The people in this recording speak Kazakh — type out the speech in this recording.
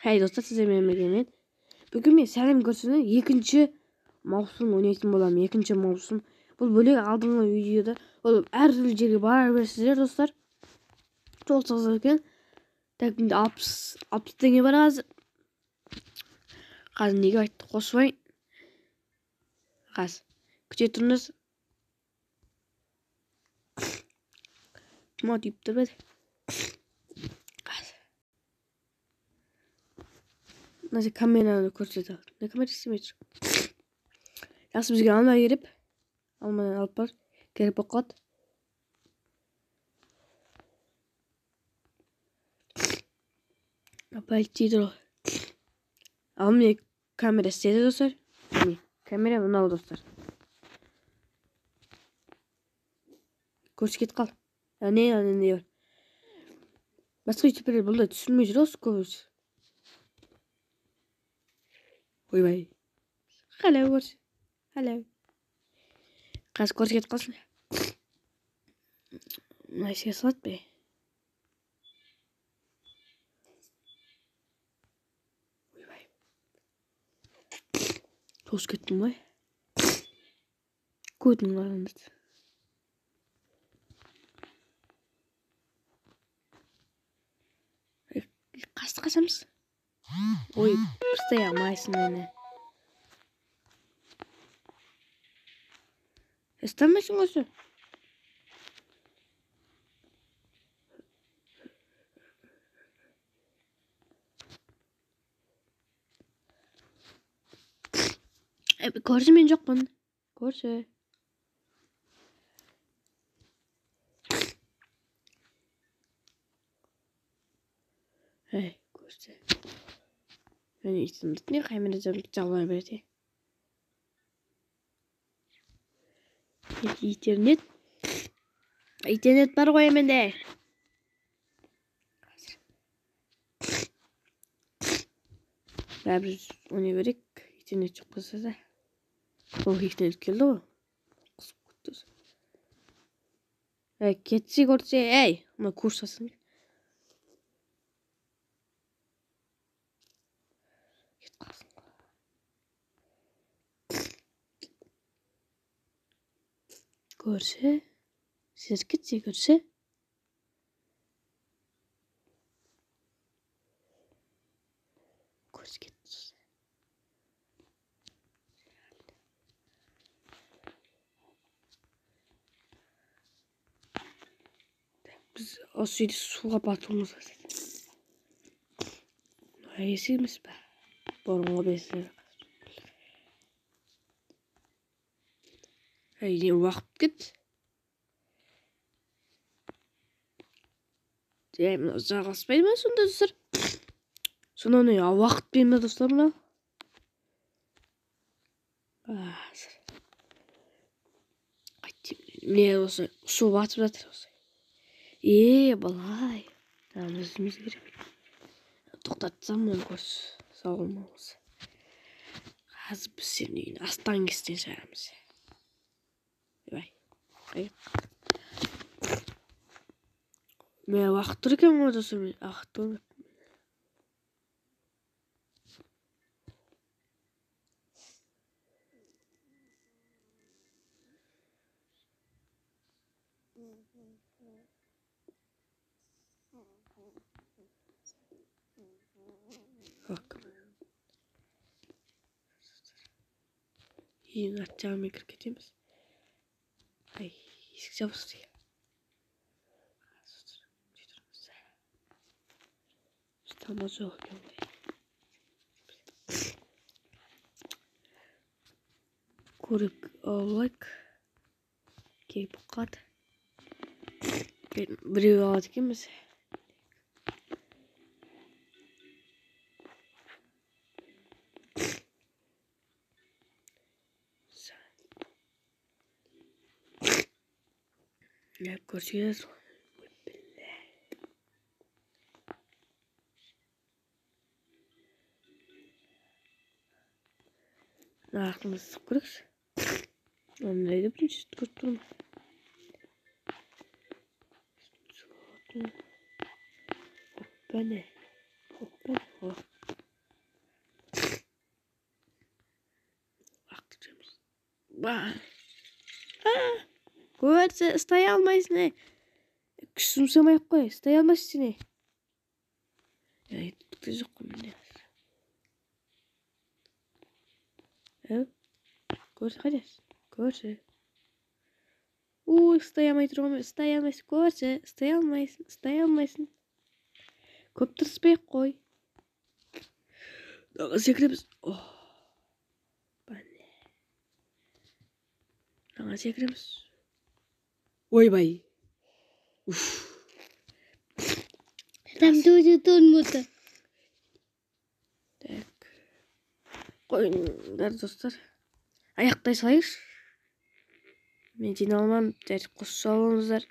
Хей достар, сіздермен бірге мен. Бүгін мен сәлем көрсінің екінші маусым ойнайтын боламын. Екінші маусым. Бұл бөлек алдыңғы видеода ол әртүрлі жерге бара бересіздер достар. Жол сызық екен. Так, менде 60 теңге бар қазір. Қазір неге айтты қосып. Қазір. Күте тұрыңыз. Тұма түйіп тұр бәді. Қазір. Мына камераны көрсетеді. Мына камера істемей тұр. Жақсы, бізге алма керек. Алманы алып бар. Керек болып қалады. Полетит ғой. Ал міне камера істеді достар. Міне камера мынау достар. Көрсі кетіп қалды. Не, не бар. Басқа ютуберлер бұндай түсірмей жүр осы көбісі. Ойбай. Қалай көрсі. Қалай. Қазір көрсі кетіп қалсын. Мына еске салады бе? Ойбай. Тосып кеттім ғой. Көтін қараңдар. Қасты қашамыз. Ой, ұстай алмайсың мені. Ұстамайсың осы. Көрші, мен жоқпын. Көрші. Эй, көрші. Мен итімді не камера жабыла береді. Интернет. Интернет бар ғой менде. Бәрібір ойнай берейік. Интернет жоқ болса да. Ол интернет келді ғой. Қысып кетті. Эй, кетсе көрсе, эй, мына курсасың. Кетіп қалсын. Көрсе, сіз кетсе көрсе. Көрсе кетті. Біз осы үйде суға батуымыз керек. Есік емес пе? Бұрынғы бесі. Әй, не уақыт кетті. Әй, мынау жалғаспайды ма сонда достар? Сонда не уақыт берме достар мынау? Міне осы су батып жатыр осы. Былай. Өзіміз керек. Тоқтатсам оны көрс. Сау болмаңыз. Қазір біз сенің үйін астан кестен шығарамыз. Ойбай. Мен уақыт тұр екен ғой достар, мен уақыт тұр. Үйдің арт жағымен кіріп кетеміз. Ай, есік жабысты. Тамақ жоқ екен ғой. Көрік алайық. Келіп қалды. Біреу алады екенбіз. Көрсеңіз. Артымызды сызып көрейікші. Ондайды бірінші рет көріп тұрмын. Оппа-не. Оппа-не. Ба. Көрші, ұстай алмайсың, ей. Күш жұмсамай ақ қой, ұстай алмайсың сен, ей. Ей, түк те жоқ қой менде. Әу, көрші, қайдасың? Көрші. Ой, ұстай алмай тұр ғой, ұстай алмайсың, көрші, ұстай алмайсың, ұстай алмайсың. Көп тырыспай ақ қой. Мынаған секіреміз. О, бәне. Мынаған секіреміз. Ойбай. Уф. Там тоже тормоза. Так. Қойыңдар, достар. Аяқтай салайықшы. Мен жиналмам, жарайды, қосып салыңыздар.